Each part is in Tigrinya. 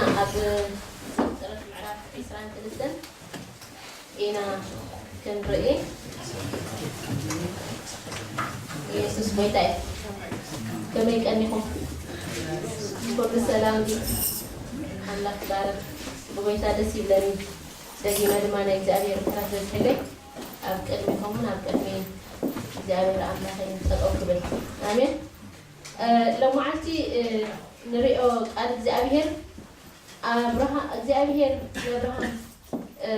ኣብ ዘፍጥረት ምዕራፍ ዒስራን ክልተን ኢና ክንርኢ። ኢየሱስ ጎይታ እዩ። ከመይ ቀኒኹም? ኩሉ ሰላም ድዩ? ኣምላኽ ይባረክ። ብጎይታ ደስ ይብለኒ። ደጊመ ድማ ናይ እግዚኣብሔር ምሕረት በዝሕለይ ኣብ ቅድሚኹምን ኣብ ቅድሚ እግዚኣብሔር ኣምላኸይ ጠጠው ክብል። ኣሜን። እ፣ ሎመዓልቲ፣ እ፣ ንሪኦ ቃል እግዚኣብሔር ኣብርሃ-፣ እግዚኣብሔር ንኣብርሃም፣ እ፣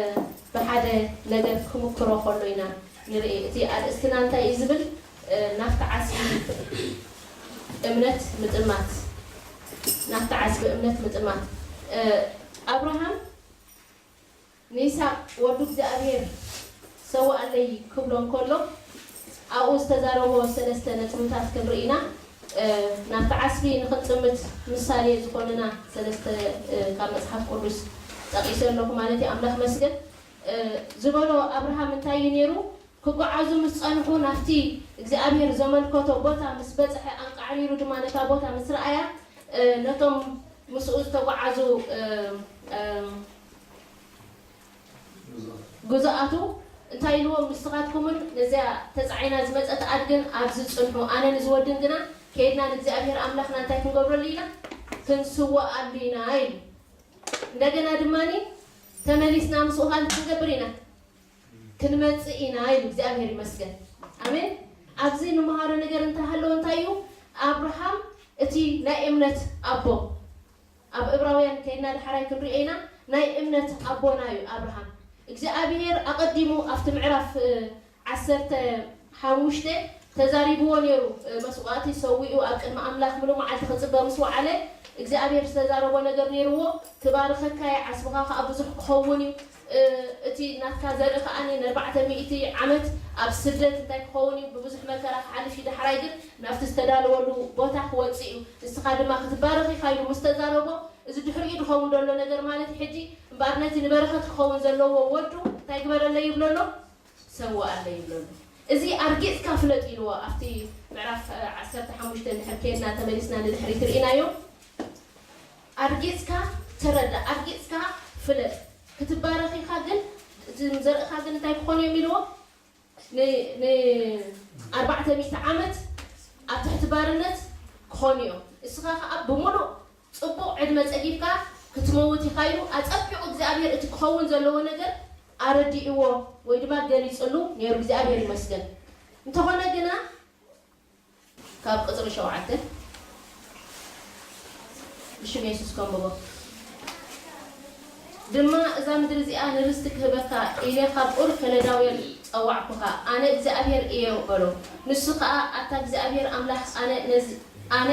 ብሓደ ነገር ክምክሮ ከሎ ኢና ንርኢ። እቲ ኣርእስትና እንታይ እዩ ዝብል? እ፣ ናብቲ ዓስቢ እምነት ምጥማት፣ ናብቲ ዓስቢ እምነት ምጥማት። እ፣ ኣብርሃም ንይስሐቅ ወዱ እግዚኣብሔር ሰውኣለይ ክብሎ እንከሎ ኣብኡ ዝተዛረቦ ሰለስተ ነጥብታት ክንርኢ ኢና። እ፣ ናብቲ ዓስቢ ንኽንጥምት ምሳሌ ዝኾኑና ሰለስተ፣ እ፣ ካብ መጽሓፍ ቅዱስ ጠቒሰ ኣለኹ ማለት እዩ። ኣምላኽ መስገን። እ፣ ዝበሎ ኣብርሃም እንታይ እዩ ነይሩ? ክጓዓዙ ምስ ጸንሑ ናብቲ እግዚኣብሔር ዘመልከቶ ቦታ ምስ በጽሐ ኣንቃዕሪሩ ድማ ነታ ቦታ ምስ ረኣያ፣ እ፣ ነቶም ምስኡ ዝተጓዓዙ፣ እ፣ እ፣ ግዙኣቱ እንታይ ኢልዎም? ንስኻትኩምን ነዚኣ ተጻዒና ዝመጸት ኣድግን ኣብዚ ጽንሑ፣ ኣነን እዚ ወድን ግና ከይድና ንእግዚኣብሔር ኣምላኽና እንታይ ክንገብረሉ ኢና? ክንስውኣሉ ኢና ኢሉ። እንደገና ድማ ተመሊስና ምስኡ ካልእ ክንገብር ኢና፣ ክንመጽእ ኢና ኢሉ። እግዚኣብሔር ይመስገን። ኣሜን። ኣብዚ ንመሃሮ ነገር እንተሃለወ እንታይ እዩ? ኣብርሃም እቲ ናይ እምነት ኣቦ፣ ኣብ ዕብራውያን ከይድና ዳሕራይ ክንሪኦ ኢና። ናይ እምነት ኣቦና እዩ ኣብርሃም። እግዚኣብሔር ኣቐዲሙ ኣብቲ ምዕራፍ፣ እ፣ ዓሰርተ ሓሙሽተ ተዛሪብዎ ነይሩ። እ፣ መስዋእቲ ሰዊኡ ኣብ ቅድሚ ኣምላኽ ምሉእ መዓልቲ ክጽበ ምስ ወዓለ እግዚኣብሔር ዝተዛረቦ ነገር ነይርዎ። ክባርኸካ እየ፣ ዓስብኻ ከኣ ብዙሕ ክኸውን እዩ። እ፣ እቲ ናትካ ዘርኢ ከኣ ንኣርባዕተ ሚእቲ ዓመት ኣብ ስደት እንታይ ክኸውን እዩ፣ ብብዙሕ መከራ ክሓልፍ እዩ። ዳሕራይ ግን ናብቲ ዝተዳለወሉ ቦታ ክወጽእ እዩ። ንስኻ ድማ ክትባረኽ ኢኻ ኢሉ ምስ ተዛረቦ፣ እዚ ድሕሪኡ ዝኸውን ዘሎ ነገር ማለት እዩ። ሕጂ እምበኣር ነቲ ንበረኸት ክኸውን ዘለዎ ወዱ እንታይ ግበረለይ ይብሎ ኣሎ? ሰውኣለይ ይብሎ ኣሎ። እዚ ኣርጊጽካ ፍለጥ ኢልዎ ኣብቲ ምዕራፍ፣ እ፣ ዓሰርተ ሓሙሽተ እንድሕር ከይድና ተመሊስና ንድሕሪት ርኢናዮ። ኣርጊጽካ ተረዳእ፣ ኣርጊጽካ ፍለጥ። ክትባረኽ ኢኻ ግን፣ እቲ ዘርእኻ ግን እንታይ ክኾኑ እዮም ኢልዎ? ን-፣ ንኣርባዕተ ሚእቲ ዓመት ኣብ ትሕቲ ባርነት ክኾኑ እዮም። እስኻ ኸኣ ብምሉእ ጽቡቕ ዕድመ ጸጊብካ ክትመውት ኢኻ ኢሉ ኣጸቢቑ እግዚኣብሔር እቲ ክኸውን ዘለዎ ነገር ኣረዲእዎ ወይ ድማ ገሊጽሉ ነይሩ። እግዚኣብሔር ይመስገን። እንተኾነ ግና ካብ ቁጽሪ ሸውዓተ ብሽም የሱስ ከንብቦ። ድማ እዛ ምድሪ እዚኣ ንርስቲ ክህበካ ኢለ ካብ ኡር ከለዳውያን ጸዋዕኩኻ፣ ኣነ እግዚኣብሔር እየ በሎ። ንሱ ኸኣ ኣታ እግዚኣብሔር ኣምላኽ ኣነ ነዚ-፣ ኣነ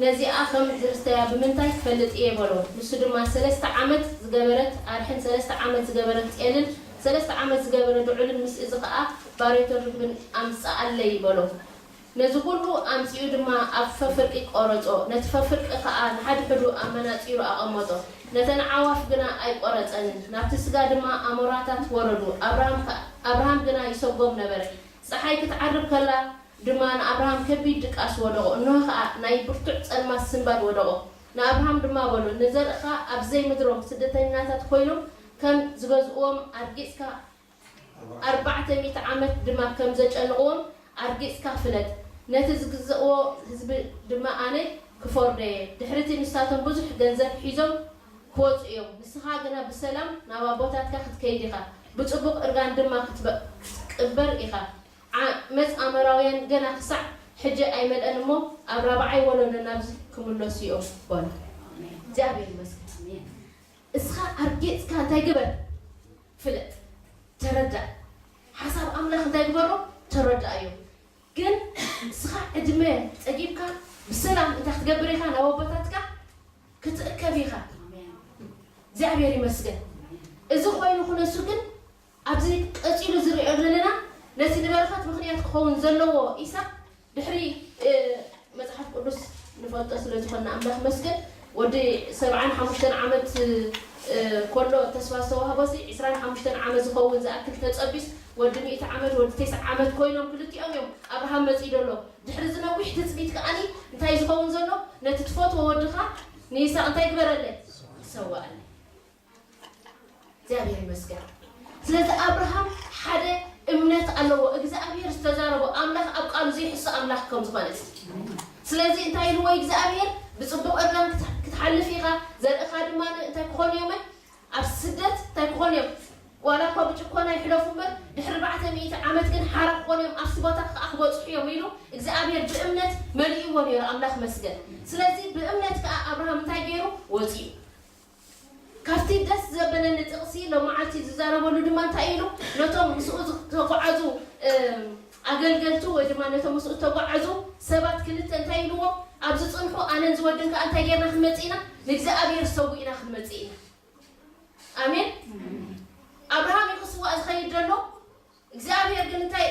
ነዚኣ ከም ዝርስተያ ብምንታይ ክፈልጥ እየ በሎ። ንሱ ድማ ሰለስተ ዓመት ዝገበረት ኣድሕን ሰለስተ ዓመት ዝገበረት ጤልን ሰለስተ ዓመት ዝገበረ ድዑልን ምስ እዚ ኸኣ ባሬቶ ርግብን ኣምጽኣለይ በሎ። ነዚ ኹሉ ኣምጺኡ ድማ ኣብ ፈፍርቂ ቈረጾ፣ ነቲ ፈፍርቂ ኸኣ ንሓድሕዱ ኣመናጺሩ ኣቐመጦ። ነተን ኣዕዋፍ ግና ኣይቈረጸንን። ናብቲ ስጋ ድማ ኣሞራታት ወረዱ። ኣብርሃም ከ-፣ ኣብርሃም ግና ይሰጎም ነበረ። ጸሓይ ክትዓርብ ከላ ድማ ንኣብርሃም ከቢድ ድቃስ ወደቖ። እንሆ ኸኣ ናይ ብርቱዕ ጸልማት ስንባድ ወደቖ። ንኣብርሃም ድማ በሎ፣ ንዘርእኻ ኣብ ዘይምድሮም ስደተኛታት ኰይኖም ከም ዝገዝእዎም ኣርጊጽካ ኣርባዕተ ሚእቲ ዓመት ድማ ከም ዘጨንቕዎም ኣርጊጽካ ፍለጥ። ነቲ ዝግዝእዎ ህዝቢ ድማ ኣነ ክፈርዶ እየ። ድሕሪቲ ንሳቶም ብዙሕ ገንዘብ ሒዞም ክወጹ እዮም። ንስኻ ግና ብሰላም ናብ ኣቦታትካ ክትከይድ ኢኻ፣ ብጽቡቕ እርጋን ድማ ክትበ-፣ ክትቅበር ኢኻ። ዓመጽ ኣሞራውያን ገና ክሳዕ ሕጂ ኣይመልአን እሞ፣ ኣብ ራብዓይ ወለዶ ናብዚ ክምለሱ እዮም በሎ። እግዚኣብሔር ይመስገን። እስኻ ኣርጊጽካ እንታይ ግበር? ፍለጥ፣ ተረዳእ። ሓሳብ ኣምላኽ እንታይ ግበሮ? ተረዳእዮ። ግን እስኻ ዕድመ ጸጊብካ ብሰላም እንታይ ክትገብር ኢኻ? ናብ ኣቦታትካ ክትእከብ ኢኻ። እግዚኣብሔር ይመስገን። እዚ ኮይኑ ክነሱ ግን ኣብዚ ቀጺሉ ዝሪኦ ዘለና ነቲ ንበረኸት ምኽንያት ክኸውን ዘለዎ ኢሳቅ ድሕሪ፣ እ፣ መጽሓፍ ቅዱስ ንፈልጦ ስለ ዝኾንና ኣምላኽ መስገን፣ ወዲ ሰብዓን ሓሙሽተን ዓመት፣ እ፣ ከሎ ተስፋ ዝተዋህቦሲ ዒስራን ሓሙሽተን ዓመት ዝኸውን ዝኣክል ተጸቢስ፣ ወዲ ሚእቲ ዓመት፣ ወዲ ተስዓ ዓመት ኮይኖም ክልቲኦም እዮም ኣብርሃም መጺኡ ዘሎ። ድሕሪ እዚ ነዊሕ ትጽቢት ከኣኒ እንታይ ዝኸውን ዘሎ? ነቲ ትፈትዎ ወድኻ ንይስሐቅ እንታይ ግበረለይ? ሰዋእኒ እግዚኣብሔር ይመስገን። ስለዚ ኣብርሃም ሓደ እምነት ኣለዎ እግዚኣብሔር ዝተዛረቦ ኣምላኽ ኣብ ቃሉ ዘይሕሱ ኣምላኽ ከም ዝኾነ። ስለዚ እንታይ ኢልዎ እግዚኣብሔር? ብፅቡቕ እርጋን ክትሓልፍ ኢኻ፣ ዘርእኻ ድማ እንታይ ክኾኑ እዮም? ኣብ ስደት እንታይ ክኾኑ እዮም? ዋላ እኳ ብጭኮና ይሕለፉ እምበር ድሕሪ ኣርባዕተ ሚእቲ ዓመት ግን ሓራ ክኾኑ እዮም ኣብቲ ቦታ ከዓ ክበፅሑ እዮም ኢሉ እግዚኣብሔር ብእምነት መሊእዎ ነይሩ ኣምላኽ መስገን። ስለዚ ብእምነት ከዓ ኣብርሃም እንታይ ገይሩ? ወፂኡ። ካብቲ ደስ ዘበለኒ ጥቕሲ ሎመዓልቲ ዝዛረበሉ ድማ እንታይ ኢሉ? ነቶም ምስኡ ዝተጓዓዙ ኣገልገልቱ ወይ ድማ ነቶም ምስኡ ዝተጓዓዙ ሰባት ክልተ እንታይ ኢልዎ? ኣብ ዝፅንሑ ኣነን ዝወድን ከዓ እንታይ ጌርና ክንመፅእ ኢና? ንእግዚኣብሔር ሰዊእና ክንመፅእ ኢና። ኣሜን። ኣብርሃም እዩ ክስዋእ ዝኸይድ ዘሎ እግዚኣብሔር ግን እንታይ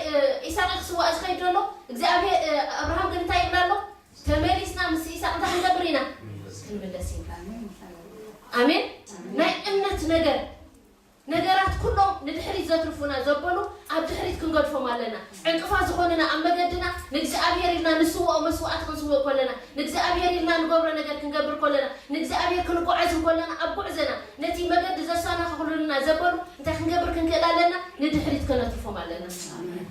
ኢሳቅ ክስዋእ ዝኸይድ ዘሎ እግዚኣብሔር ኣብርሃም ግን እንታይ ይብላ ኣሎ? ተመሊስና ምስ ኢሳቅ እንታይ ክንገብር ኢና? ክንምለስ ኢና። ኣሜን። ናይ እምነት ነገር ነገራት ኩሎም ንድሕሪት ዘትርፉና ዘበሉ ኣብ ድሕሪት ክንገድፎም ኣለና። ዕንቅፋት ዝኾነና ኣብ መገድና ንእግዚኣብሔር ኢልና ንስውኦ መስዋዕቲ ክንስውእ ከለና ንእግዚኣብሔር ኢልና ንገብሮ ነገር ክንገብር ከለና ንእግዚኣብሔር ክንጓዓዝ እንከለና ኣብ ጉዕዘና ነቲ መገዲ ዘሰናኽሉልና ዘበሉ እንታይ ክንገብር ክንክእል ኣለና? ንድሕሪት ከነትርፎም ኣለና።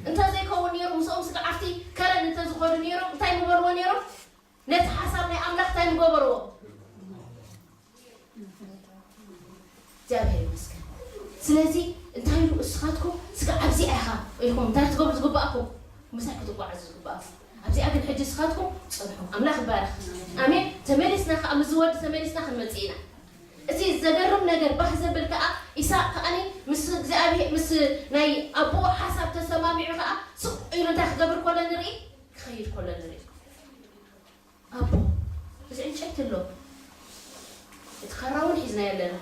እንተዘይከውን ነይሩ ምስኦም ስግዓፍቲ ከረን እንተዝኸዱ ነይሮም እንታይ ምበልዎ ነይሮም? ነቲ ሓሳብ ናይ ኣምላኽ እንታይ ምገበርዎ? እግዚኣብሔር ይመስገን። ስለዚ እንታይ ኢሉ እስኻትኩም ስጋ ኣብዚኣ ኢኻ ኢኹም እንታይ ክትገብሩ ዝግባኣኩም? ምሳይ ክትጓዓዙ ዝግባኣኩም ኣብዚኣ ግን ሕጂ እስኻትኩም ፅንሑ። ኣምላኽ ይባረኽ። ኣሜን። ተመሊስና ከዓ ምስ ዝወዲ ተመሊስና ክንመፅእ ኢና። እቲ ዘገርም ነገር ባህ ዘብል ከዓ ኢሳቅ ከዓኒ ምስ እግዚኣብሔር ምስ ናይ ኣቦኡ ሓሳብ ተሰማሚዑ ከዓ ስቕ ኢሉ እንታይ ክገብር ከሎ ንርኢ ክኸይድ ከሎ ንርኢ ኣቦ እዚ ዕንጨይቲ ኣሎ እቲ ካራ እውን ሒዝናዮ ኣለና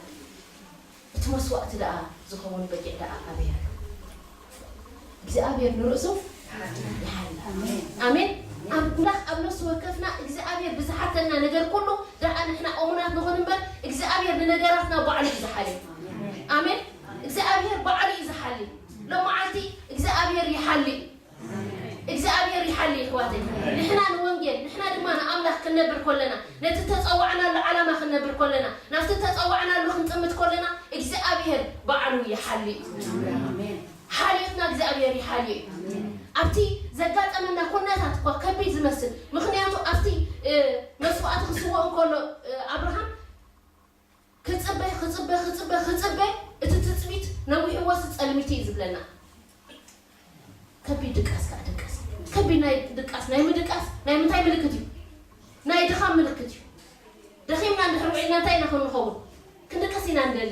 እቲ መስዋእቲ ደኣ ዝኸውን በጊዕ ደኣ ኣበይ ኣሎ እግዚኣብሔር ንርእሱ ይሓሊ ኣሜን ኣምላኽ ኣብ ነፍሲ ወከፍና እግዚኣብሔር ብዝሓተና ነገር ኩሉ ደኣ ንሕና እሙናት ንኹን እምበር እግዚኣብሔር ንነገራትና ባዕሉ እዩ ዝሓሊ ኣሜን እግዚኣብሔር ባዕሉ እዩ ዝሓሊ ሎመዓልቲ እግዚኣብሔር ይሓሊ እግዚኣብሔር ይሓሊ ይሕዋተይ ንሕና ንወንጌል ንሕና ድማ ንኣምላኽ ክንነብር ኮለና ነቲ ተፀዋዕናሉ ዓላማ ክንነብር ኮለና ናብቲ ተፀዋዕናሉ ክንጥምት ኮለና እግዚኣብሔር ባዕሉ ይሓሊ እዩ ሓልዮትና እግዚኣብሔር ይሓልዮ እዩ ኣብቲ ዘጋጠመና ኩነታት እኳ ከቢድ ዝመስል ምክንያቱ ኣብቲ መስዋእቲ ክስወእ እንከሎ ኣብርሃም ክፅበ ክፅበ ክፅበ ክፅበ እቲ ትፅቢት ነዊሕዎስ ፀልሚቱ እዩ ዝብለና ከቢድ ድቃስ ከዓ ድቀስ ከቢድ ናይ ድቃስ ናይ ምድቃስ ናይ ምንታይ ምልክት እዩ ናይ ድኻም ምልክት እዩ ደኺምና እንድሕር ውዒልና እንታይ ኢና ክንኸውን ክንድቅስ ኢና ንደሊ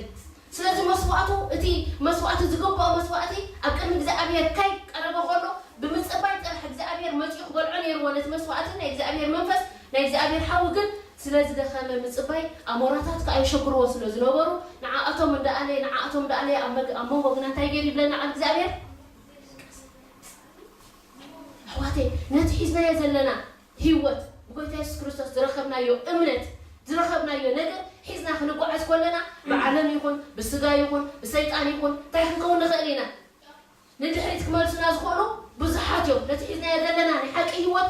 ስለዚ መስዋእቱ እቲ መስዋእቲ ዝግብኦ መስዋእቲ ኣብ ቅድሚ እግዚኣብሔር ከይ ቀረበ ከሎ ብምፅባይ ጥራሕ እግዚኣብሔር መፂኡ ክበልዖ ነይርዎ ነቲ መስዋእቲ ናይ እግዚኣብሔር መንፈስ ናይ እግዚኣብሔር ሓዊ ግን ስለ ዝደኸመ ምጽባይ ኣሞራታት ከኣ ይሸግርዎ ስለ ዝነበሩ ንዓኣቶም እንዳኣለየ ንዓኣቶም እንዳኣለየ ኣብ መግ- ኣብ መንጎ ግና እንታይ ገይሩ ይብለና ቃል እግዚኣብሔር ኣሕዋተይ ነቲ ሒዝናዮ ዘለና ህይወት ብጎይታ የሱስ ክርስቶስ ዝረኸብናዮ እምነት ዝረኸብናዮ ነገር ሒዝና ክንጓዓዝ ከለና ብዓለም ይኹን ብስጋ ይኹን ብሰይጣን ይኹን እንታይ ክንከውን ንኽእል ኢና ንድሕሪት ክመልሱና ዝኽእሉ ብዙሓት እዮም። ነቲ ሒዝናዮ ዘለና ናይ ሓቂ ህይወት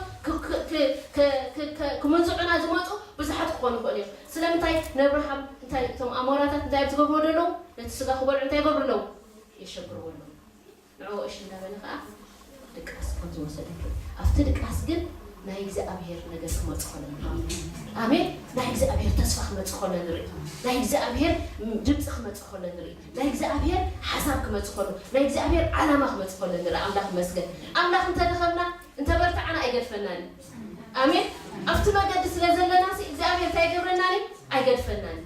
ክምንዝዑና ዝመፁ ብዙሓት ክኾኑ ይኽእሉ እዮም። ስለምንታይ ንኣብርሃም እንታይ እቶም ኣሞራታት እንታይ እዮም ዝገብርዎ ዘለዉ? ነቲ ስጋ ክበልዑ እንታይ ይገብሩ ኣለዉ? የሸግርዎ ኣለዉ። ንዕኡ እሺ እንዳበለ ከዓ ድቃስ ከም ዝወሰደ ንርኢ። ኣብቲ ድቃስ ግን ናይ እግዚኣብሔር ነገር ክመፅ ከሎ ንርኢ ኣሜን ናይ እግዚኣብሔር ተስፋ ክመፅ ከሎ ንርኢ ናይ እግዚኣብሔር ድምፂ ክመፅ ከሎ ንርኢ ናይ እግዚኣብሔር ሓሳብ ክመፅ ከሎ ናይ እግዚኣብሔር ዓላማ ክመፅ ከሎ ንርኢ ኣምላኽ ይመስገን ኣምላኽ እንተደኸምና እንተበርተዓና ኣይገድፈናን ኣሜን ኣብቲ መገዲ ስለ ዘለና እግዚኣብሔር እንታይ ይገብረናን ኣይገድፈናን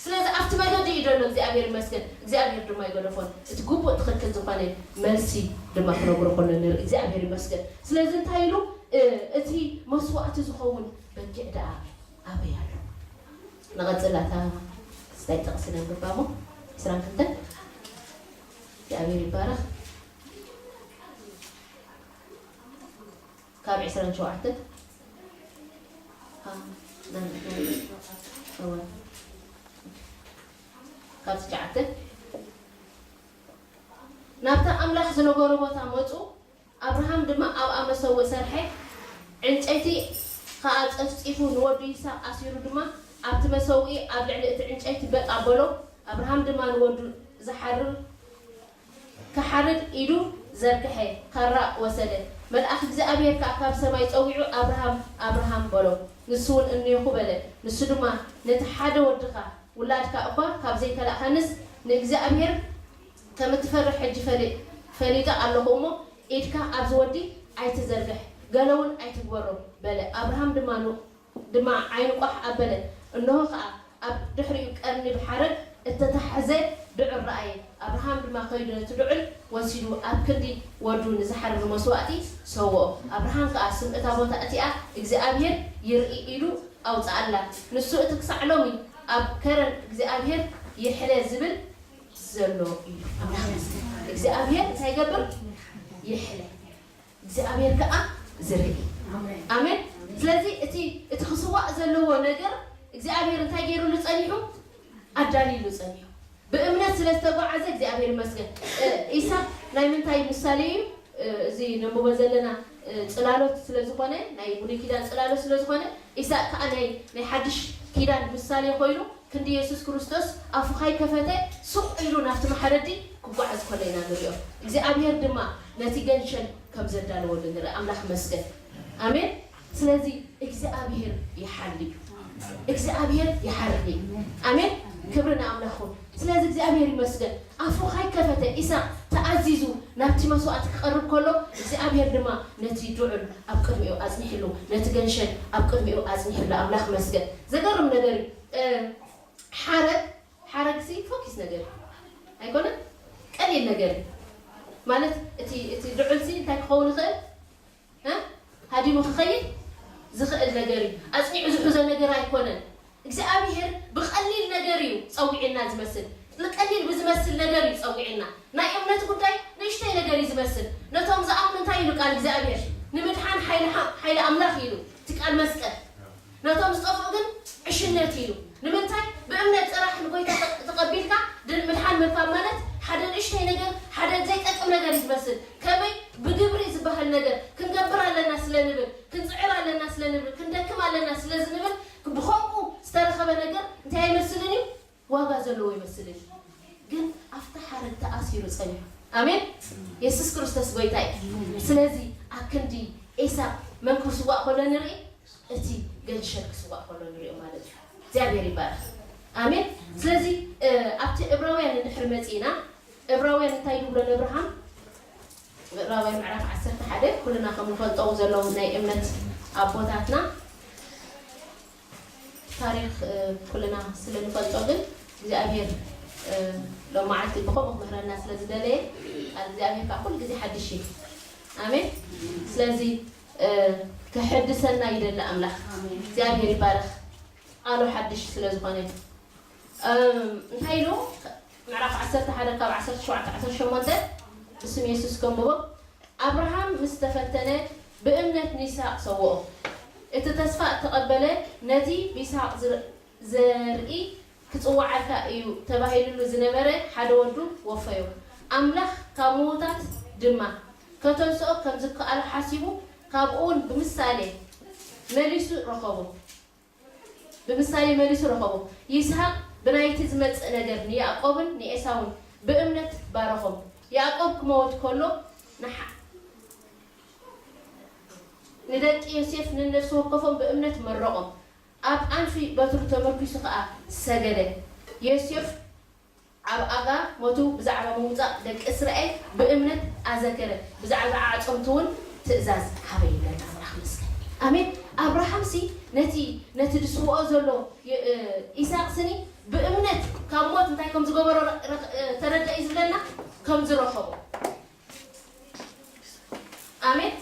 ስለዚ ኣብቲ መገዲ እዩ ዘሎ እግዚኣብሔር ይመስገን እግዚኣብሔር ድማ ይገደፎን እቲ ግቡእ ትኽክል ዝኾነ መልሲ ድማ ክነግሮ ከሎ ንርኢ እግዚኣብሔር ይመስገን ስለዚ እንታይ ኢሉ እቲ መስዋእቲ ዝኸውን በጊዕ ደኣ ኣበይ ኣሎ ንቐፅል ኣታ ስታይ ጥቕሲ ነንብባ እሞ ዕስራን ክልተን እግዚኣብሔር ይባረኽ ካብ ዕስራን ሸውዓተን ካብ ትሽዓተ ናብታ ኣምላኽ ዝነገሮ ቦታ መፁ ኣብርሃም ድማ ኣብኣ መሰውእ ሰርሐ ዕንጨይቲ ኸኣ ጸፍጺፉ ንወዱ ይስሐቅ ኣሲሩ ድማ ኣብቲ መሰውኢ ኣብ ልዕሊ እቲ ዕንጨይቲ በጥ ኣበሎ። ኣብርሃም ድማ ንወዱ ዝሓርር ክሓርድ ኢዱ ዘርግሐ፣ ካራ ወሰደ። መልኣኽ እግዚኣብሔር ከኣ ካብ ሰማይ ጸዊዑ፣ ኣብርሃም፣ ኣብርሃም በሎ። ንሱ እውን እኔኹ በለ። ንሱ ድማ፣ ነቲ ሓደ ወድኻ፣ ውላድካ እኳ ካብ ዘይከላእካንስ፣ ንእግዚኣብሔር ከም እትፈርሕ ሕጂ ፈሊ-፣ ፈሊጠ ኣለኹ እሞ፣ ኢድካ ኣብዚ ወዲ ኣይትዘርግሕ፣ ገለ እውን ኣይትግበሮ በለ። ኣብርሃም ድማ ኑ-፣ ድማ ዓይኑ ቋሕ ኣበለ፣ እንሆ ኸኣ ኣብ ድሕሪኡ ቀርኒ ብሓረግ እተታሕዘ ድዑል ረኣየ። ኣብርሃም ድማ ከይዱ ነቲ ድዑል ወሲዱ ኣብ ክንዲ ወዱ ንዝሓርር መስዋእቲ ሰውኦ። ኣብርሃም ከኣ ስም እታ ቦታ እቲኣ እግዚኣብሔር ይርኢ ኢሉ ኣውጽኣላ። ንሱ እቲ ክሳዕ ሎሚ ኣብ ከረን እግዚኣብሔር ይሕለ ዝብል ዘሎ እዩ። ኣምላኽ እግዚኣብሔር እንታይ ይገብር? ይሕለ። እግዚኣብሔር ከኣ ዝርኢ። ኣሜን። ስለዚ እቲ፣ እቲ ክስዋእ ዘለዎ ነገር እግዚኣብሔር እንታይ ገይሩሉ ጸኒሑ? ኣዳልዩሉ ጸኒሑ። ብእምነት ስለ ዝተጓዓዘ እግዚኣብሔር ይመስገን። እ፣ ኢሳቅ ናይ ምንታይ ምሳሌ እዩ? እ፣ እዚ ነንብቦ ዘለና፣ እ፣ ጽላሎት ስለ ዝኾነ፣ ናይ ብሉይ ኪዳን ጽላሎት ስለ ዝኾነ፣ ኢሳቅ ከኣ ናይ፣ ናይ ሓድሽ ኪዳን ምሳሌ ኮይኑ፣ ክንዲ የሱስ ክርስቶስ ኣፉ ካይከፈተ ሱቕ ኢሉ ናብቲ መሓረዲ ክጓዓዝ ከሎ ኢና ንሪኦ። እግዚኣብሔር ድማ ነቲ ገንሸል ከም ዘዳለወሉ ንርኢ። ኣምላኽ ይመስገን። ኣሜን። ስለዚ እግዚኣብሔር ይሓሊ እዩ። እግዚኣብሔር ይሓርድ እዩ። ኣሜን። ክብሪ ንኣምላኽ ይኹን። ስለዚ እግዚኣብሔር ይመስገን። ኣፉ ካይከፈተ ኢሳቅ ተኣዚዙ ናብቲ መስዋእቲ ክቐርብ ከሎ እግዚኣብሔር ድማ ነቲ ድዑል ኣብ ቅድሚኡ ኣጽኒሕሉ፣ ነቲ ገንሸል ኣብ ቅድሚኡ ኣጽኒሕሉ። ኣምላኽ ይመስገን። ዘገርም ነገር እዩ። እ፣ ሓረግ፣ ሓረግሲ ፎኪስ ነገር እዩ። ኣይኮነን? ቀሊል ነገር እዩ። ማለት እቲ፣ እቲ ድዑልሲ እንታይ ክኸውን ይኽእል? እ? ሃዲሙ ክኸይድ ዝኽእል ነገር እዩ። ኣጽኒዑ ዝሕዞ ነገር ኣይኮነን። እግዚኣብሔር ብቐሊል ነገር እዩ ጸዊዕና ዝመስል። ንቀሊል ብዝመስል ነገር እዩ ጸዊዕና። ናይ እምነት ጉዳይ ንእሽተይ ነገር እዩ ዝመስል። ነቶም ዝኣምኑ እንታይ ኢሉ ቃል እግዚኣብሔር? ንምድሓን ሓይሊ ሓ-፣ ሓይሊ ኣምላኽ ኢሉ። እቲ ቃል መስቀል። ነቶም ዝጠፍኡ ግን ዕሽነት ኢሉ። ንምንታይ? ብእምነት ጥራሕ ንጎይታ ተ-፣ ተቐቢልካ ድን ምድሓን ምርካብ ማለት ሓደ ንእሽተይ ነገር፣ ሓደ ዘይጠቅም ነገር እዩ ዝመስል። ከመይ? ብግብሪ ዝበሃል ነገር ክንገብር ኣለና ስለ ንብል፣ ክንጽዕር ኣለና ስለ ንብል፣ ክንደክም ኣለና ስለ ዝንብል፣ ብኸምኡ ዝተረኸበ ነገር እንታይ ኣይመስልን እዩ? ዋጋ ዘለዎ ይመስልን እዩ። ግን ኣብታ ሓረግ ተኣሲሩ ጸኒሑ። ኣሜን። የሱስ ክርስቶስ ጎይታ እዩ። ስለዚ ኣክንዲ ኤሳው መን ክስዋእ ከሎ ንርኢ? እቲ ገንሸል ክስዋእ ከሎ ንሪኦ ማለት እዩ። እግዚኣብሔር ይባረክ። ኣሜን። ስለዚ፣ እ፣ ኣብቲ ዕብራውያን እንድሕር መጺእና፣ ዕብራውያን እንታይ ይብሎ ንኣብርሃም? ዕብራውያን ምዕራፍ ዓሰርተ ሓደ፣ ኩልና ከም ንፈልጦ ዘለዉ ናይ እምነት ኣቦታትና ታሪኽ፣ እ፣ ኩልና ስለ ንፈልጦ ግን እግዚኣብሔር፣ እ፣ ሎም መዓልቲ ብኸምኡ ክምህረና ስለ ዝደለየ ቃል እግዚኣብሔር ከዓ ኩሉ ግዜ ሓድሽ እዩ። ኣሜን። ስለዚ፣ እ፣ ክሕድሰና ይደሊ ኣምላኽ። ኣሜን። እግዚኣብሔር ይባረኽ። ቃሉ ሓድሽ ስለ ዝኾነ። እም፣ እንታይ ኢሉ? ምዕራፍ ዓሰርተ ሓደ ካብ ዓሰርተ ሸውዓተ ዓሰርተ ሸሞንተ ብስም የሱስ ከንብቦ። ኣብርሃም ምስ ተፈተነ ብእምነት ንይስሃቅ ሰውኦ። እቲ ተስፋ እተቐበለ ነቲ ብይስሃቅ ዝር-፣ ዘርኢ ክጽውዓልካ እዩ ተባሂሉሉ ዝነበረ ሓደ ወዱ ወፈዮ። ኣምላኽ ካብ ምዉታት ድማ ከተንስኦ ከም ዝከኣሎ ሓሲቡ ካብኡ እውን ብምሳሌ መሊሱ ረኸቦ። ብምሳሌ መሊሱ ረኸቦ። ይስሃቅ ብናይቲ ዝመጽእ ነገር ንያዕቆብን ንኤሳውን ብእምነት ባረኾም። ያዕቆብ ክመውት ከሎ ንሓ-፣ ንደቂ ዮሴፍ ነነፍሲ ወከፎም ብእምነት መረቖም። ኣብ ኣንፊ በትሩ ተመርኲሱ ኸኣ ሰገደ። ዮሴፍ ኣብ ኣጋ ሞቱ ብዛዕባ ምውጻእ ደቂ እስራኤል ብእምነት ኣዘከረ፣ ብዛዕባ ኣዕጽምቱ እውን ትእዛዝ ሃበ ይብለና። ኣምላኽ ይመስገን። ኣሜን። ኣብርሃምሲ ነቲ፣ ነቲ ዝስውኦ ዘሎ የ-፣ እ፣ ኢሳቅ ስኒ ብእምነት ካብ ሞት እንታይ ከም ዝገበሮ ረ-፣ ረ-፣ እ፣ ተረድአ እዩ ዝብለና፣ ከም ዝረኸቦ። ኣሜን።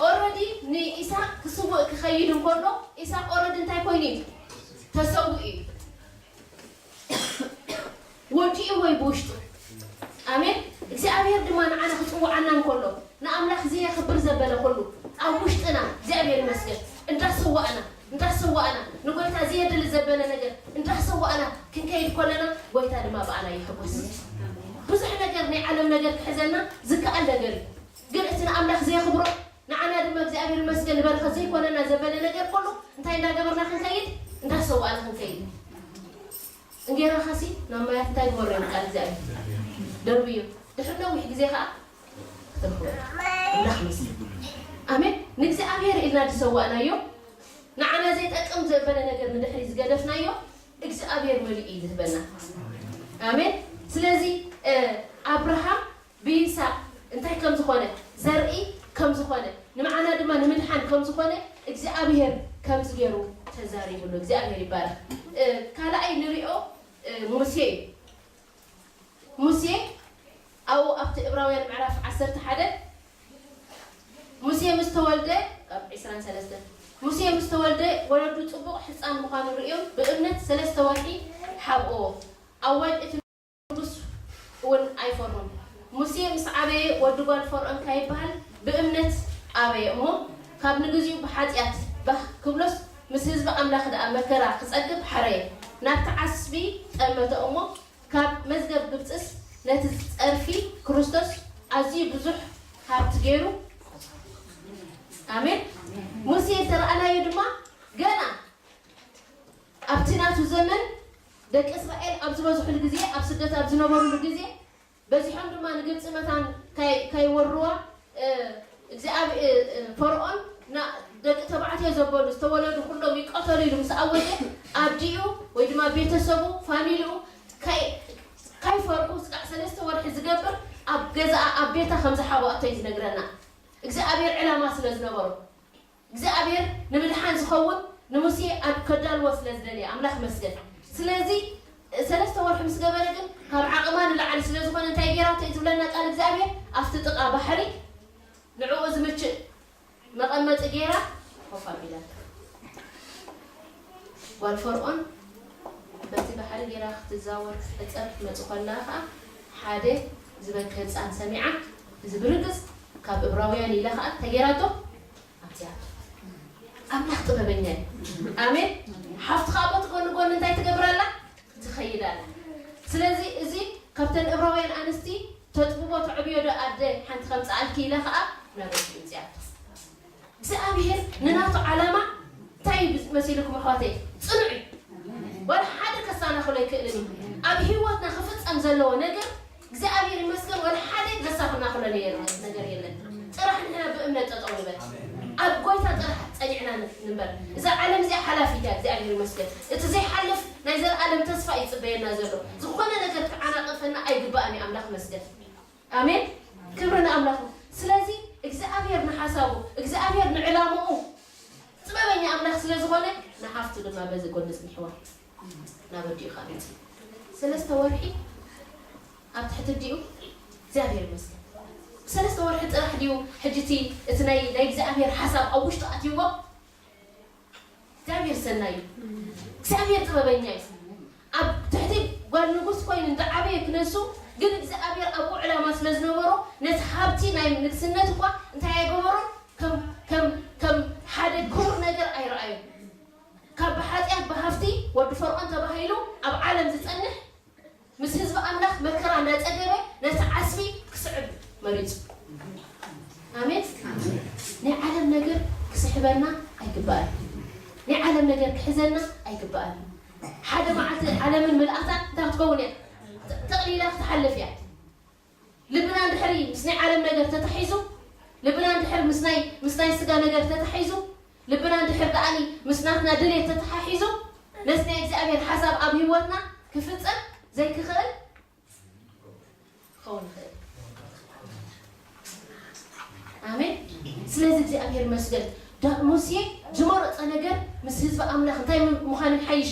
ኦረዲ ንኢሳቅ ክስውእ ክኸይድ እንከሎ፣ ኢሳቅ ኦረዲ እንታይ ኮይኑ እዩ? ተሰዊኡ እዩ። ወዲእዎ እዩ ብውሽጡ። ኣሜን። እግዚኣብሔር ድማ ንዓና ክጽውዓና እንከሎ፣ ንኣምላኽ ዘየኽብር ዘበለ ኩሉ ኣብ ውሽጥና፣ እግዚኣብሔር ይመስገን፣ እንዳሰዋእና፣ እንዳሰዋእና፣ ንጎይታ ዘየድሊ ዘበለ ነገር እንዳሰዋእና ክንከይድ ከለና፣ ጎይታ ድማ ብኣና ይሕጎስ። ብዙሕ ነገር ናይ ዓለም ነገር ክሕዘና ዝከኣል ነገር እዩ። ግን እቲ ንኣምላኽ ዘየኽብሮ፣ ንዓና ድማ እግዚኣብሔር ይመስገን ንበረኸት ዘይኮነና ዘበለ ነገር ኩሉ እንታይ እንዳገበርና ክንከይድ? እንዳ-፣ ሰዋእና ክንከይድ። እንጌራኻሲ ናብ ማያት እንታይ ግበሮ ይብል ቃል እግዚኣብሔር? ደርብዮ። ድሕሪ ነዊሕ ግዜ ኸዓ ክትረኽቦ። ኣምላኽ ይመስገን። ኣሜን። ንእግዚኣብሔር ኢልና ዝሰዋእናዮ፣ ንዓና ዘይጠቅም ዘበለ ነገር ንድሕሪ ዝገደፍናዮ፣ እግዚኣብሔር መሊኡ እዩ ዝህበና። ኣሜን። ስለዚ፣ እ፣ ኣብርሃም ብይስሐቅ እንታይ ከም ዝኾነ፣ ዘርኢ ከም ዝኾነ፣ ንመዓና ድማ ንምድሓን ከም ዝኾነ እግዚኣብሔር ከምዚ ገይሩ ተዛሪቡሉ። እግዚኣብሔር ይባረክ። እ፣ ካልኣይ ንሪኦ፣ እ፣ ሙሴ እዩ። ሙሴ ኣብኡ ኣብቲ ዕብራውያን ምዕራፍ ዓሰርተ ሓደ ሙሴ ምስ ተወልደ፣ ካብ ዕስራን ሰለስተን፣ ሙሴ ምስ ተወልደ ወለዱ ጽቡቕ ሕጻን ምዃኑ ርእዮም ብእምነት ሰለስተ ወርሒ ሓብእዎ። ኣዋጅ እቲ ንጉስ እውን ኣይፈርሁን። ሙሴ ምስ ዓበየ ወዲ ጓል ፈርዖን ካይበሃል ብእምነት ኣበየ እሞ፣ ካብ ንግዚኡ ብሓጢኣት ባህ ክብሎስ፣ ምስ ህዝቢ ኣምላኽ ደኣ መከራ ክጸግብ ሓረየ። ናብቲ ዓስቢ ጠመተ እሞ፣ ካብ መዝገብ ግብጽስ ነቲ ጸርፊ ክርስቶስ ኣዝዩ ብዙሕ ሃብቲ ገይሩ። ኣሜን። ሙሴ ዝተረኣናዮ ድማ ገና ኣብቲ ናቱ ዘመን ደቂ እስራኤል ኣብ ዝበዝሑሉ ግዜ፣ ኣብ ስደት ኣብ ዝነበሩሉ ግዜ፣ በዚሖም ድማ ንግብጺ መታን ካይ-፣ ካይወርዋ፣ እ፣ እግዚኣብ-፣ እ፣ እ፣ ፈርዖን ና-፣ ደቂ ተባዕትዮ ዘበሉ ዝተወለዱ ኩሎም ይቀተሉ ኢሉ ምስ ኣወጀ፣ ኣዲኡ ወይ ድማ ቤተሰቡ፣ ፋሚሊኡ ካይ-፣ ካይፈርሑ ስጋዕ ሰለስተ ወርሒ ዝገብር ኣብ ገዛኣ፣ ኣብ ቤታ ከም ዝሓብኣቶ እዩ ዝነግረና። እግዚኣብሔር ዕላማ ስለ ዝነበሮ፣ እግዚኣብሔር ንምድሓን ዝኸውን ንሙሴ ኣብ ከዳልዎ ስለ ዝደለየ ኣምላኽ መስገን። ስለዚ ሰለስተ ወርሒ ምስ ገበረ ግን ካብ ዓቕማ ንላዕሊ ስለ ዝኾነ እንታይ ገይራቶ እዩ ዝብለና ቃል እግዚኣብሔር? ኣብቲ ጥቓ ባሕሪ ንዕኡ ዝምችእ መቐመጢ ገይራ ኮፍ ኣቢላቶ። ጓል ፈርዖን በቲ ባሕሪ ገይራ ክትዛወር ክትሕጸር ክትመጽእ ከላ ኸኣ ሓደ ዝበከ ህጻን ሰሚዓ፣ እዚ ብርግጽ ካብ እብራውያን ኢላ ኸኣ እንታይ ገይራቶ? ኣብዚኣ ኣምላኽ ጥበበኛ እዩ። ኣሜን። ሓፍትኻ በቲ ጎኒ ጎኒ እንታይ ትገብር ኣላ? ትኸይድ ኣላ። ስለዚ እዚ ካብተን እብራውያን ኣንስቲ ተጥብቦ ተዕብዮ ዶ ኣደ ሓንቲ ከምጽኣልኪ ኢላ ኸኣ ናበይ ትምጽኣቶ? እግዚኣብሔር ንናቱ ዓላማ እንታይ እዩ መሲልኩም ኣሕዋተይ? ጽኑዕ እዩ። ወላ ሓደ ከሳናኽሎ ኣይክእልን እዩ። ኣብ ህይወትና ክፍጸም ዘለዎ ነገር እግዚኣብሔር ይመስገን፣ ወላ ሓደ ዘሳኽናኽሎ ነገር የለን። ጥራሕ ንሕና ብእምነት ጠጠው ንበል። ኣብ ጎይታ ጥራሕ ጸኒዕና ን-፣ ንንበር። እዛ ዓለም እዚኣ ሓላፊት እያ፣ እግዚኣብሔር ይመስገን። እቲ ዘይሓልፍ ናይ ዘለኣለም ተስፋ እዩ ዝጽበየና ዘሎ። ዝኾነ ነገር ክዓናቕፈና ኣይግባእን እዩ፣ ኣምላኽ መስገን። ኣሜን። ክብሪ ንኣምላኽ። ስለዚ እግዚኣብሔር ንሓሳቡ፣ እግዚኣብሔር ንዕላምኡ ጥበበኛ ኣምላኽ ስለ ዝኾነ ንሓፍቱ ድማ በዚ ጎኒ ጽኒሕዋ። ናብ ኣዲኡ ኸኣ መጺኡ። ሰለስተ ወርሒ ኣብ ትሕቲ ኣዲኡ እግዚኣብሔር ይመስገን። ብሰለስተ ወርሒ ጥራሕ ድዩ ሕጂ እቲ፣ እቲ ናይ፣ ናይ እግዚኣብሔር ሓሳብ ኣብ ውሽጡ ኣትይዎ? እግዚኣብሔር ሰናይ እዩ። እግዚኣብሔር ጥበበኛ እዩ። ኣብ ትሕቲ ጓል ንጉስ ኮይኑ እንዳዓበየ ክነሱ፣ ግን እግዚኣብሔር ኣብኡ ዕላማ ስለ ዝነበሮ፣ ነቲ ሃብቲ ናይ ንግስነት እኳ እንታይ ኣይገበሮን? ከም፣ ከም፣ ከም ሓደ ክቡር ነገር ኣይረኣዮን። ካብ ብሓጢኣት ብሃፍቲ ወዲ ፈርዖን ተባሂሉ ኣብ ዓለም ዝጸንሕ፣ ምስ ህዝቢ ኣምላኽ መከራ እናጸገበ ነቲ ዓስቢ ክስዕብ መሪጹ። ኣሜን። ናይ ዓለም ነገር ክስሕበና ኣይግባእን። ናይ ዓለም ነገር ክሕዘና ኣይግባእን። ሓደ መዓልቲ ዓለምን ምልኣታን እንታይ ክትከውን እያ? ተ-፣ ተቕሊላ ክትሓልፍ እያ። ልብና እንድሕሪ ምስ ናይ ዓለም ነገር ተታሒዙ፣ ልብና እንድሕር ምስ ናይ፣ ምስ ናይ ስጋ ነገር ተታሒዙ፣ ልብና እንድሕር ደኣኒ ምስ ናትና ድሌት ተተሓሒዙ፣ ነቲ ናይ እግዚኣብሔር ሓሳብ ኣብ ህይወትና ክፍጸም ዘይክኽእል ክኸውን ይኽእል። ኣሜን። ስለዚ እግዚኣብሔር ይመስገን። ዳ-፣ ሙሴ ዝመረጸ ነገር ምስ ህዝቢ ኣምላኽ እንታይ ም-፣ ምዃኑ ይሓይሽ?